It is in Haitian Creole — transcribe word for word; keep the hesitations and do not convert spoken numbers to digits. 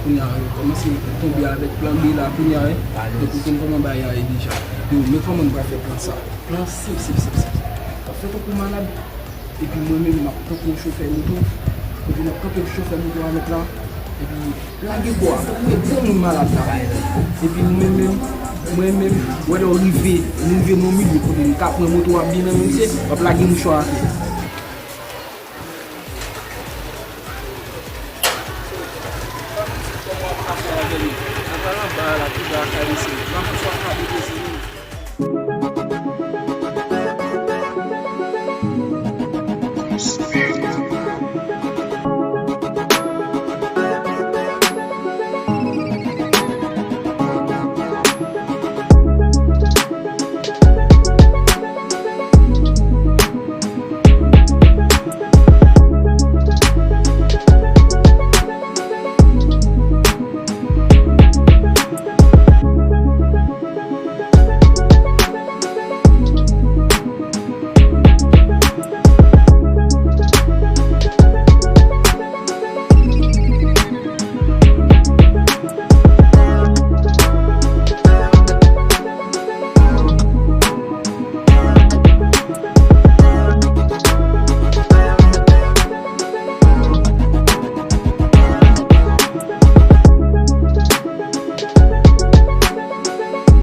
Kounye a yo kòmanse tonbe avèk plan B la kounye a. Donk ou konn kòman bagay la ye deja. Yo, men kòman nou pral fè plan sa. Plan senp, senp, senp, senp. W ap fè tankou malad. Epi mwen menm, m ap tankou yon chofè moto. Epi m ap kanpe chofè moto a nèt la. Epi lage kò a. Tankou yon gwo moun malad la. Epi ou menm menm, mwen menm, wè lè w rive, nou rive nan yon milye kote nou ka pran moto a byen nan men misye, w ap lage mouchwa atè.